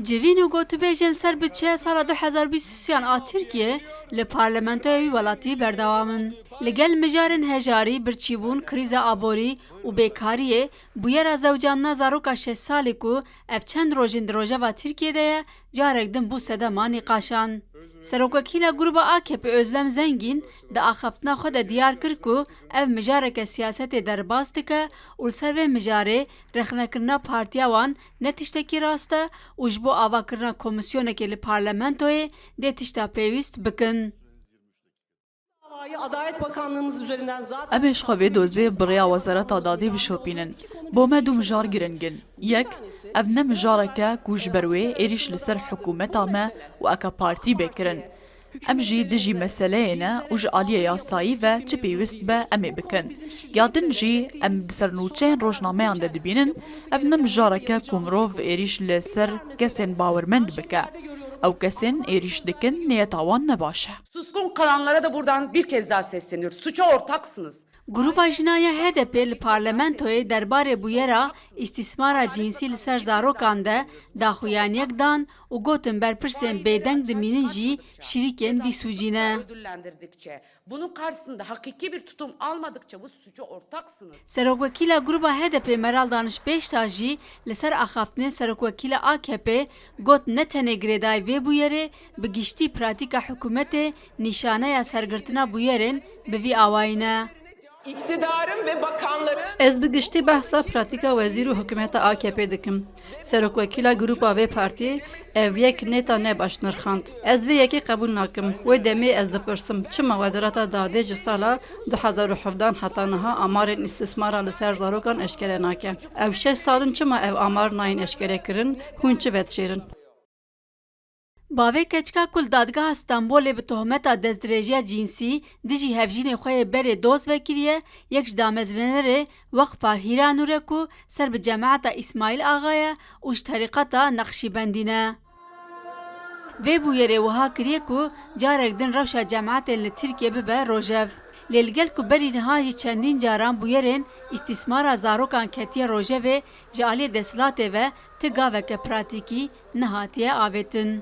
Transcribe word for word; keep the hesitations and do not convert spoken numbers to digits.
Civîn û gotûbêjên li ser budçeya sala du hezar bîst û sê a Tirkiyê li parlamentoya wî welatî berdewam in. Li gel mijarên hejarî, birçîbûn, krîza aborî û bêkariyê, bûyera zewcandina zaroka şeş salî ku ev çend rojên di rojeva Tirkiyê de ye, carek din bû sedema nîqaşan. Serokwekîla Gruba A K P Özlem Zengin di axaftina xwe de diyar kir ku ev mijareke siyasetê derbas dike û li ser vê mijarê rexnekirina partiya wan ne tiştekî rast e û ji bo avakirina komîsyonekê li parlamentoyê dê tişta pêwîst bikin. Em ê ji xwe vê dozê bi rêya Wezareta Dadê bişopînin. Bo me du mijar giring in. Yek, ev ne mijarek e ku ji ber wê êrîş li ser hikûmeta me û eke partî bê kirin. Em jî dijî meseleyê ne û ji aliyê yasayî ve çi pêwîst be em ê bikin. Ya din jî em di sernûçeyên rojnameyan de dibînin, ev ne mijarek e ku mirov êrîş li ser kesên bawermend bike. Ew kesên êrîş dikin niyeta wan ne baş e. Suskun kalanlara da buradan bir kez daha sesleniyoruz. Suça ortaksınız. Gruba Jina ya H D P li parlamentoyê derbarê bûyera îstîsmara cînsî li ser zarokan de daxuyaniyek dan û gotin berpirsên bêdeng dimînin jî şirîkên vî sûcî ne. Ödüllendirdikçe, bunun karşısında hakiki bir tutum almadıkça bu suça ortaksınız. Serokwekîla Gruba H D P Meral Daniş Beştaş jî li ser axaftinên Serokwekîla A K P got ne tenê girêdayî vê bûyerê, bi giştî pratîka hikûmetê nîşaneya sergirtina bûyerên bi vî awayî ne. İktidarın ve bakanların Ez bi giştî behsa pratîka wezîr û hikûmeta A K P dikim. Serokwekîla grûpa vê partiyê ev yek nêta ne baş nirxand. Ez vê yekê qebûl nakim. Wê demê ez dipirsim, çima Wezareta Dadê ji sala du hezar û hevdehan heta niha amarên îstîsmara li ser zarokan eşkere nake? Ev şeş sal in çima ev amar nayên eşkerekirin? Hûn çi vedişêrin? Bavê keçika ku li Dadgeha Stenbolê bi tohmeta destdirêjiya cînsî dijî hevjînê xwe yê berê doz vekiriye, yek ji damezrênerê Weqfa Hîra Nûr e ku ser bi cemaeta Îsmaîl Axa ye û ji terîqeta Neqşîbendî ne. Vê bûyerê wiha kiriye ku carek din rewşa cemaetên li Tirkiyê bibe rojev. Lê li gel ku berî niha jî çendîn caran bûyerên îstîsmara zarokan ketiye rojevê, ji aliyê desthilatê ve ti gaveke pratîkî nehatiye avêtin.